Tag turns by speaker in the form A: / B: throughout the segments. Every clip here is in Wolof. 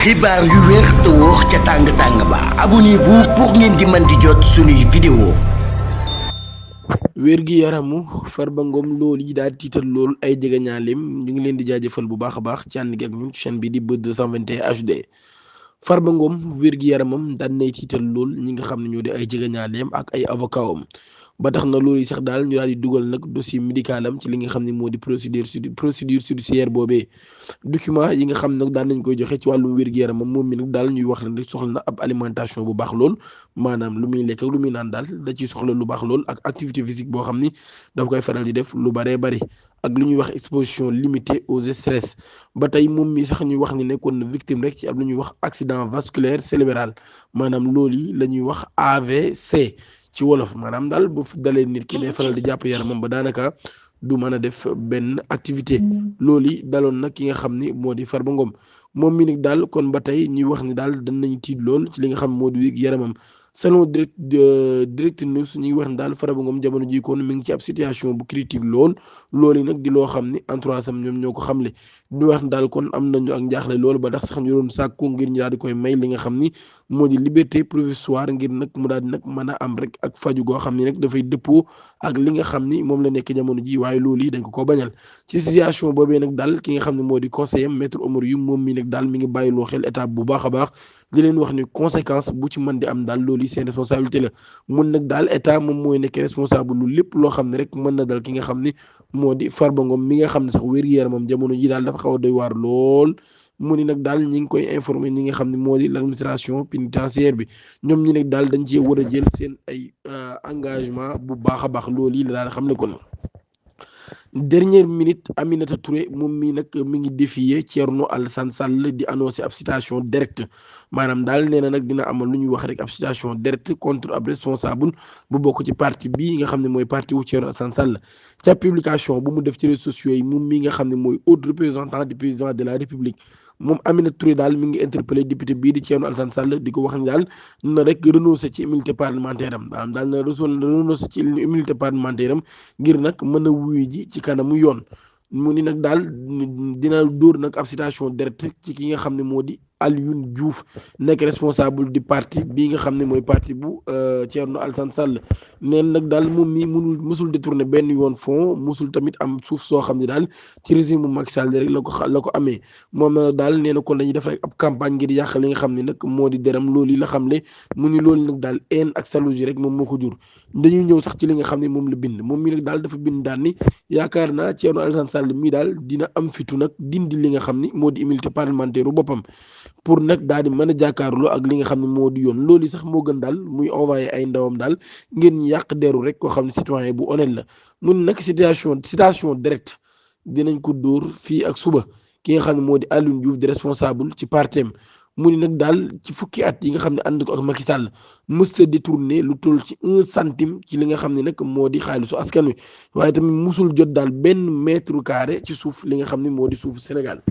A: xibaar yu wér te wóor ca tàng-tàng ba abonnez-vous pour ngeen di mën di jot suñuy vidéo.
B: wér gi yaramu Farba Ngom loolu yi daal tiital lool ay jegeñaaleem ñu ngi leen di jaajëfal bu baax a baax ci ànd gi ak ñun chaîne bi di Buzz 221 HD. Farba Ngom wér gi yaramam daan nay tiital lool ñi nga xam ne ñoo di ay jegeñaaleem ak ay avocat am ba tax na loolu yi sax daal ñu daal di dugal nag dossier médical am ci li nga xam ne moo di procédure judiciaire boobee. document yi nga xam nag daan nañ koy joxe ci wàllum wér-gu-yaramam moom mi nag daal ñuy wax rek soxla na ab alimentation bu baax lool maanaam lu muy lekk ak lu muy naan daal da ciy soxla lu baax lool ak activité physique boo xam ni daf koy faral di def lu baree bari ak lu ñuy wax exposition limitée aux stress ba tey moom mi sax ñuy wax ni nekkoon na victime rek ci ab lu ñuy wax accident vasculaire cérébral maanaam loolu yi la ñuy wax AVC ci wolof maanaam daal bu dalee nit ki day faral di jàpp yaramam ba daanaka du mën a def benn activité loolu yi daloon nag ki nga xam ni moo di Farba Ngom moom mi nag daal kon ba tey ñuy wax ni daal dañ nañu tiit lool ci li nga xam moo di wér yaramam selon direct news ñu ngi wax ni daal Farba Ngom jamono ji kon mi ngi ci ab situation bu critique lool loolu yi nag di loo xam ni entourage am ñoom ñoo ko xamle di wax ni daal kon am nañu ak njaaxle loolu ba tax sax ñu doon sàkku ngir ñu daal di koy may li nga xam ni moo di liberté provisoire ngir nag mu daal di nag mën a am rek ak faju goo xam ni nag dafay dëppoo ak li nga xam ni moom la nekk jamono ji waaye loolu yi dañ ko bañal ci situation boobee nag daal ki nga xam ne moo di conseiller maître Oumar Youm moom mi nag daal mi ngi bàyyiloo xel état bu baax a baax di leen wax ni conséquence bu ci mën di am daal loolu yi seen responsabilité la mun nag daal état moom mooy nekk responsable lu lépp loo xam ne rek mën na dal ki nga xam ni moo di Farba Ngom mi nga xam ne sax wér-gu-yaramam jamono ji daal dafa xaw a doy waar lool mu ni nag daal ñi ngi koy informer ñi nga xam ne moo di l'administration pénitentiaire bi ñoom ñi nag daal dañ cee war a jël seen ay engagement bu baax a baax loolu yi la daal xam ne kon dernière minute Aminata Touré moom mii nag mi ngi défier Thierno Alassane Sall di annoncé ab citation directe maanaam daal nee na nag dina amal lu ñuy wax rek ab citation directe contre ab responsable bu bokk ci parti bii nga xam ne mooy parti wu Thierno Alassane Sall ca publication bu mu def ci réseaux sociaux yi moom mii nga xam ne mooy haut représentant du président de la République moom Aminata Touré daal mi ngi interpellé député bii di Thierno Alassane Sall di ko wax ni daal na rek renoncé ci immunité parlementaire am daal na renoncé ci immunité parlementaire am ngir nag mën a wuyu ji ci kanamu yoon mu ni nag daal dina dóor nag ab citation directe ci ki nga xam ne moo di Alioune Diouf nekk responsable du parti bii nga xam ne mooy parti bu Thierno Alassane Sall neen nag daal moom mii musul détourné benn yoon fond musul tamit am suuf soo xam ne daal ci régime bu Macky Sall rek la ko amee moom na daal nee na kon dañuy def rek ab campagne ngir yàq li nga xam ne nag moo di deram loolu yi la xam ne mu ni loolu nag daal haine ak jalousie rek moom moo ko jur dañuy ñëw sax ci li nga xam ne moom la bind moom mii nag daal dafa bind daal ni yaakaar naa Thierno Alassane Sall mii daal dina am fitu nag dindi li nga xam ni moo di immunité parlementaire u boppam pour nag daal di mën a jàkkaarloo ak li nga xam ne moo di yoon loolu sax moo gën daal muy envoyé ay ndawam daal ngeen ñu yàq deru rek koo xam ne citoyen bu honnête la mun nag citation directe dinañ ko dóor fii ak suba ki nga xam ne moo di Alioune Diouf di responsable ci partem mu ni nag daal ci fukki at yi nga xam ne ànd ko ak Macky Sall mës a détourné lu toll ci 1 centime ci li nga xam ne nag moo di xaalisu askan wi waaye tamit musul jot daal benn mètre carré ci suuf li nga xam ne moo di suufu Sénégal.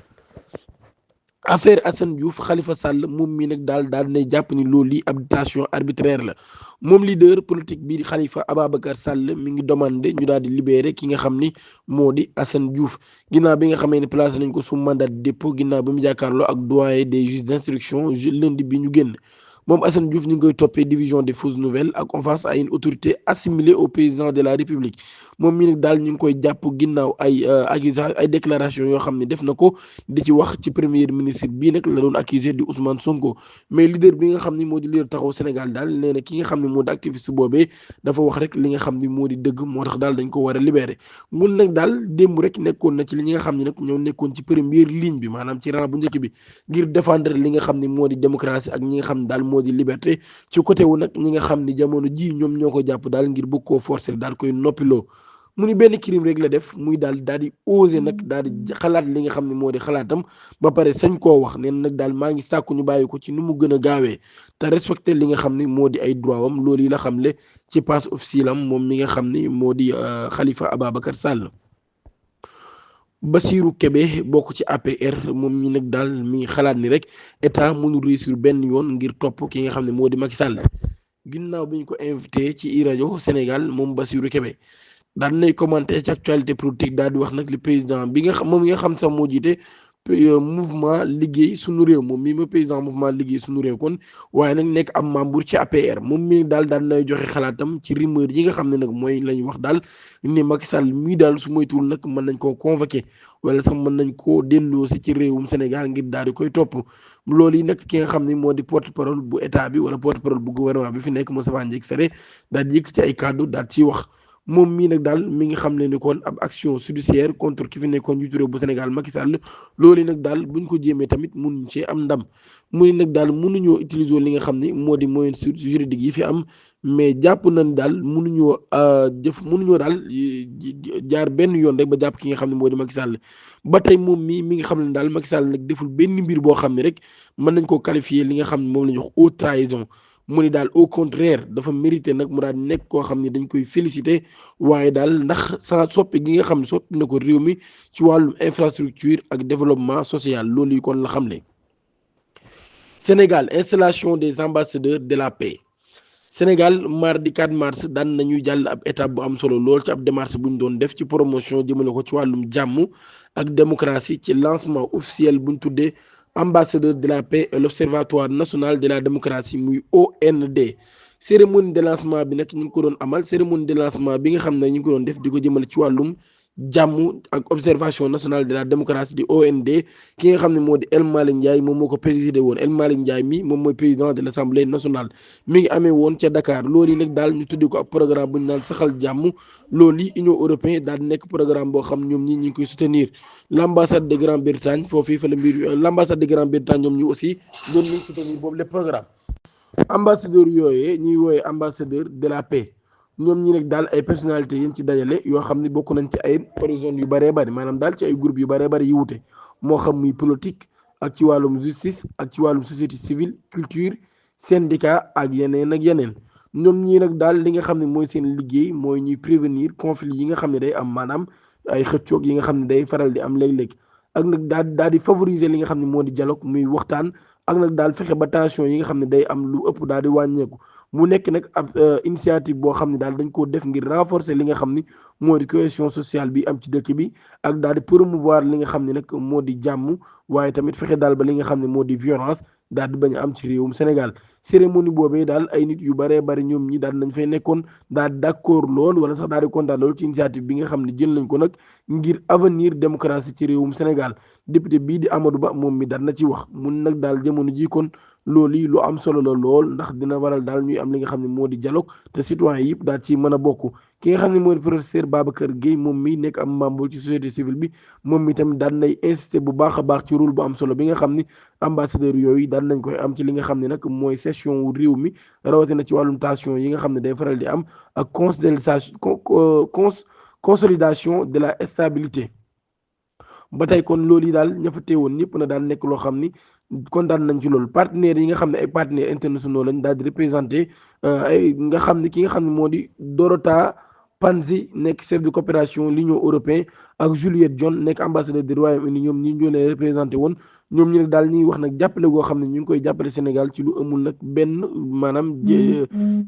B: affaire Assane Diouf Khalifa Sall moom mii nag daal nay jàpp ni loolu lii ab détention arbitraire la moom leader politique bii di Khalifa Ababacar Sall mi ngi demandé ñu daal di libéré ki nga xam ni moo di Assane Diouf ginnaaw bi nga xamee ne placé nañ ko sous mandat de dépôt ginnaaw bi mu jàkkaarloo ak doyen des juges d'instruction lundi bi ñu génn moom Assane Diouf ñu ngi koy toppee division des fausses nouvelles ak offense à une autorité assimilée au président de la République moom mii nag daal ñu ngi koy jàpp ginnaaw ay déclaration yoo xam ne def na ko di ci wax ci premier ministre bii nag la doon accusé di Ousmane Sonko mais leader bi nga xam ne moo di leader taxaw Sénégal daal nee na ki nga xam ne moo di activiste boobee dafa wax rek li nga xam ne moo di dëgg moo tax daal dañ ko war a libéré mun nag daal démb rek nekkoon na ci li nga xam ne nag ñoo nekkoon ci première ligne bi maanaam ci rang bu njëkk bi ngir défendre li nga xam ne moo di démocratie ak ñi nga xam ne daal moo di liberté ci côté wu nag ñi nga xam ni jamono ji ñoom ñoo ko jàpp daal ngir bëgg koo forcer daal koy noppiloo mu ni benn crime rek la def muy daal di osé nag daal di xalaat li nga xam ne moo di xalaatam ba pare sañ koo wax neen nag daal maa ngi sàkku ñu bàyyi ko ci nu mu gën a gaawee te respecté li nga xam ne moo di ay droit am loolu yi la xam le ci passe officiel am moom mi nga xam ni moo di Khalifa Ababacar Sall. Bassirou Kébé bokk ci APR moom mi nag daal mi xalaat ni rek état mënul réussir benn yoon ngir topp ki nga xam ne moo di Macky Sall ginnaaw bi ñu ko invité ci rajo Sénégal moom Bassirou Kébé daan nay commenté ci actualité politique daal di wax nag le président bi nga xam moom mi nga xam sax moo jiite mouvement liggéey sunu réew moom mii ma président mouvement liggéey sunu réew kon waaye nag nekk am membre ci APR moom mii daal daan nay joxe xalaatam ci rumeur yi nga xam ne nag mooy lañ wax daal ni Macky Sall mii daal su moytuwul nag mën nañ koo convoqué wala sax mën nañ koo delloo si ci réewum Sénégal ngir daal di koy topp loolu yi nag ki nga xam ne moo di porte parole bu état bi wala porte parole bu gouvernement bi fi nekk Moustapha Ndiaye Sare daal di yëkk ci ay kàddu daal ciy wax. moom mii nag daal mi ngi xam ne ni kon ab action judiciaire contre ki fi nekkoon njiitu réew bu Sénégal Macky Sall loolu nag daal buñ ko jéemee tamit mun cee am ndam mu ni nag daal mënuñoo utiliser li nga xam ne moo di moyens juridiques yi fi am mais jàpp nañ daal mënuñoo mënuñoo daal jaar benn yoon rek ba jàpp ki nga xam ne moo di Macky Sall ba tey moom mii mi ngi xam ne daal Macky Sall nag deful benn mbir boo xam ne rek mën nañ koo qualifier li nga xam ne moom la ñuy wax haute trahison mu ni daal au contraire dafa mérité nag mu daal nekk koo xam ne dañ koy félicité waaye daal ndax sa soppi gi nga xam ne soppi na ko réew mi ci wàllum infrastructure ak développement social loolu yi kon la xam ne Sénégal installation des ambassadeurs de la paix Sénégal mardi 4 mars daan nañuy jàll ab étape bu am solo lool ci ab démarche bu ñu doon def ci promotion jëmale ko ci wàllum jàmm ak démocratie ci lancement officiel bu ñu tuddee ambassadeur de la paix et l'observatoire national de la démocratie muy OND cérémonie de lancement bi nag ñu ngi ko doon amal cérémonie de lancement bi nga xam ne ñu ngi ko doon def di ko jëmale ci wàllum jàmm ak observation nationale de la démocratie di OND ki nga xam ne moo di El Malick Ndiaye moom moo ko présidé woon El Malick Ndiaye mi moom mooy président de l'Assemblée nationale mi ngi amee woon ca Dakar loolu yi nag daal ñu tuddi ko ab programme bu ñu naan saxal jàmm loolu yi Union européenne daal nekk programme boo xam ñoom ñi ñu ngi koy soutenir l'ambassade de Grande-Bretagne foofii fa la mbir l'ambassade de Grande-Bretagne ñoom ñu aussi doon nañ soutenir boobu le programme ambassadeur yooyee ñuy wooyee ambassadeur de la paix ñoom ñi nag daal ay personnalités yi ci dajale yoo xam ne bokk nañ ci ay horizon yu bëree bëri maanaam daal ci ay groupe yu bëree bëri yu wute moo xam muy politique ak ci wàllum justice ak ci wàllum société civile culture syndicat ak yeneen ak yeneen ñoom ñii nag daal li nga xam ne mooy seen liggéey mooy ñuy prévenir conflit yi nga xam ne day am maanaam ay xëccoog yi nga xam ne day faral di am léeg-léeg ak nag daal di favoriser li nga xam ne moo di dialogue muy waxtaan ak nag daal fexe ba tension yi nga xam ne day am lu ëpp daal di wàññeeku mu nekk nag ab initiative boo xam ne daal dañ koo def ngir renforcer li nga xam ni moo di cohésion sociale bi am ci dëkk bi ak daal di promouvoir li nga xam ne nag moo di jàmm waaye tamit fexe daal ba li nga xam ne moo di violence daal di bañ a am ci réewum Sénégal cérémonie boobee daal ay nit yu baree bari ñoom ñi daal nañ fay nekkoon daal d'accord lool wala sax daal di kontaan lool ci initiative bi nga xam ne jël nañ ko nag ngir avenir démocratie ci réewum Sénégal député bii di Amadou Ba moom mi daal na ci wax mun nag daal jamono ji kon loolu yi lu am solo la lool ndax dina waral daal ñuy am li nga xam ne moo di dialogue te citoyen yëpp daal ci mën a bokk ki nga xam ne moo di professeur Babacar Gueye moom mi nekk am membre ci société civile bi moom mi tamit daan nay insister bu baax a baax ci rôle bu am solo bi nga xam ni ambassadeur yooyu daan nañ koy am ci li nga xam ne nag mooy session wu réew mi rawatina ci wàllum tension yi nga xam ne day faral di am ak consolidation de la stabilité ba tey kon loolu yi daal ña fa teewoon ñëpp na daal nekk loo xam ni kontaan nañ ci loolu partenaires yi nga xam ne ay partenaires internationaux lañ daal di représenté ay nga xam ne ki nga xam ne moo di Dorota Panzi nekk chef de coopération l'Union européenne ak Juliette John nekk ambassadeur du Royaume-Uni ñoom ñi ñoo leen représenté woon ñoom ñu nag daal ñuy wax nag jàppale goo xam ne ñu ngi koy jàppale Sénégal ci lu amul nag benn maanaam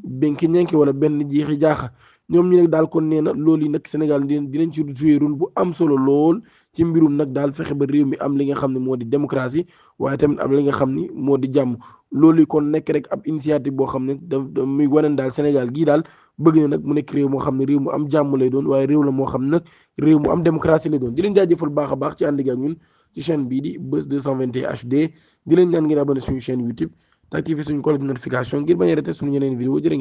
B: benki ñenki wala benn jeexi jaaxa ñoom ñu nag daal kon nee na loolu yi nag Sénégal dinañ ci jouer rôle bu am solo lool ci mbirum nag daal fexe ba réew mi am li nga xam ne moo di démocratie waaye tamit am li nga xam ni moo di jàmm loolu kon nekk rek ab initiative boo xam ne da muy waneen daal Sénégal gii daal bëgg na nag mu nekk réew moo xam ne réew mu am jàmm lay doon waaye réew la moo xam ne nag réew mu am démocratie lay doon di leen jaajëfal baax a baax ci ànd gi ak ñun ci chaîne bii di Buzz 221 HD di leen ñaan ngeen abonné suñu chaîne YouTube te activer suñu cloche de notification ngir bañ a rater suñu yeneen vidéo jërë ngeen